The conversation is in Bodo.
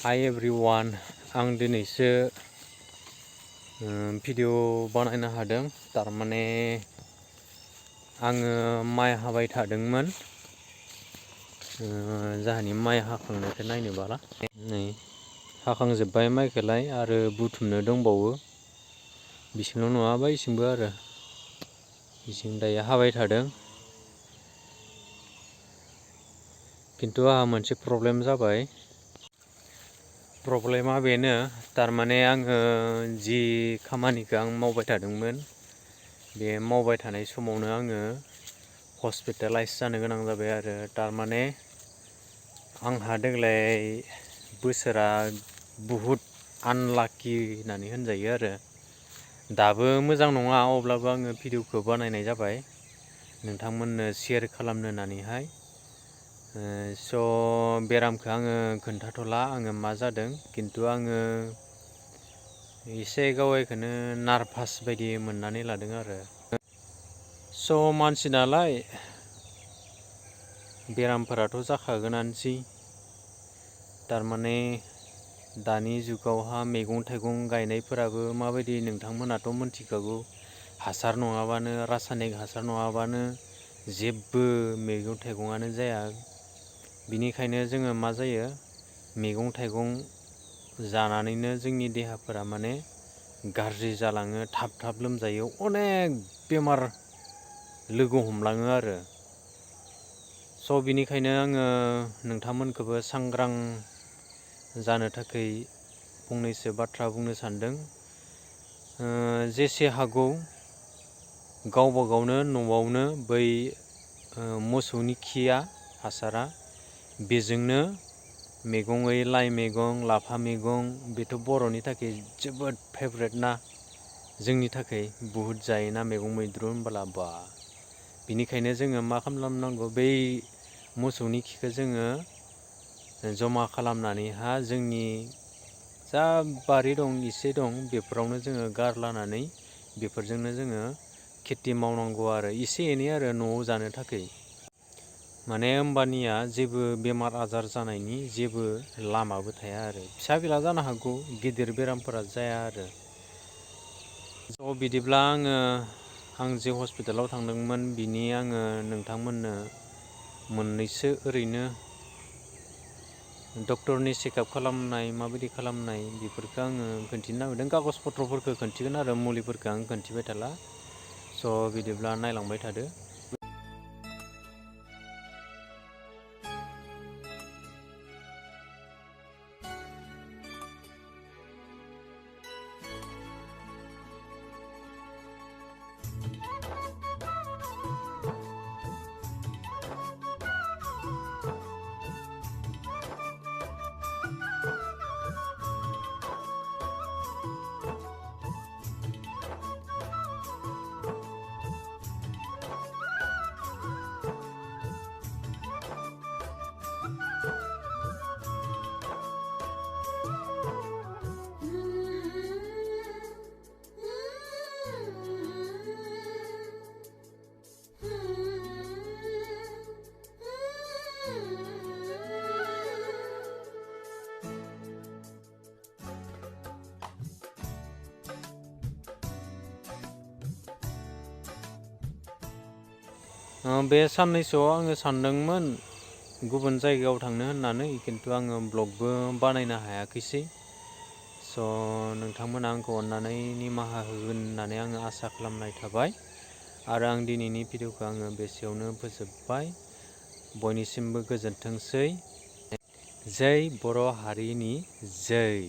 हाय एवरीवन, आं दिनैसो भिडिअ बानायनो हादों। तारमाने आङो माइ हाबाय थादोंमोन। जाहानि माइ हाखांनायखौ नायनो बाला नै हाखांजोब्बाय माइखौलाय आरो बुथुमनो दंबावो। बिसिंल' नङा बैसिंबो आरो बिसिं दायो हाबाय थादों। खिन्थु आंहा मोनसे प्रब्लेम जाबाय। प्रब्लेमा बेनो, तारमाने आङो जि खामानिखौ आं मावबाय थादोंमोन बे मावबाय थानाय समावनो आङो हस्पिटालाइज जानो गोनां जाबाय आरो। तारमाने आंहा देग्लाय बोसोरा बुहुद आनलाकि होननानै होनजायो आरो। दाबो मोजां नङा, अब्लाबो आङो भिडिअखौ बानायनाय जाबाय नोंथांमोननो शेयार खालामनो होननानैहाय। स' बेरामखौ आङो खोन्थाथ'ला आङो मा जादों, खिन्थु आङो एसे गावखौनो नार्भास बायदि मोननानै लादों आरो। स' मानसि नालाय बेरामफोराथ' जाखागोनानोसै। तारमाने दानि जुगावहा मैगं थाइगं गायनायफोराबो माबायदि नोंथांमोनाथ' मोनथिखागौ। हासार नङाबानो, रासायनिक हासार नङाबानो जेबो मैगं थाइगङानो जाया। बिनिखायनो जोङो मा जायो, मैगं थाइगं जानानैनो जोंनि देहाफोरा माने गाज्रि जालाङो, थाब थाब लोमजायो, अनेक बेमार लोगो हमलाङो आरो। स' बिनिखायनो आङो नोंथांमोनखौबो सांग्रां जानो थाखाय फंनैसो बाथ्रा बुंनो सानदों। जेसे हागौ गावबा गावनो न'आवनो बै मोसौनि खिया, हासारा, बेजोंनो मैगङै लाइ मैगं, लाफा मैगं, बेथ' बर'नि थाखाय जोबोद फेभरेट ना, जोंनि थाखाय बुहुद जायोना मैगं मैद्रु होनबोला बा। बिनिखायनो जोङो मा खालामनांगौ, बै मोसौनि खिखौ जोङो जमा खालामनानैहा जोंनि जा बारि दं, इसे दं, बेफोरावनो जोङो गारलानानै बेफोरजोंनो जोङो खेथि मावनांगौ आरो, एसे एनै आरो न'आव जानो थाखाय। माने होमबानिया जेबो बेमार आजार जानायनि जेबो लामाबो थाया आरो। फिसा बिला जानो हागौ, गिदिर बेरामफोरा जाया आरो। स' बिदिब्ला आं जे हस्पिटालाव थांदोंमोन बिनि आङो नोंथांमोननो मोननैसो ओरैनो डक्टरनि चेकआप खालामनाय, माबायदि खालामनाय, बेफोरखौ आङो खोन्थिनो नागिरदों। कागज पत्रफोरखौ खोन्थिगोन आरो मुलिफोरखौ आं खोन्थिबाय थाला। स' बिदिब्ला नायलांबाय थादो। बे साननैसोआव आङो सानदोंमोन गुबुन जायगायाव थांनो होननानै, खिन्थु आङो ब्लगबो बानायनो हायाखैसै। स' नोंथांमोना आंखौ अननानै निमाहा होगोन होननानै आङो आसा खालामनाय थाबाय। आरो आं दिनैनि भिडिअखौ आङो बेसेयावनो फोजोबबाय। बयनिसिमबो गोजोनथोंसै। जै बर' हारिनि जै।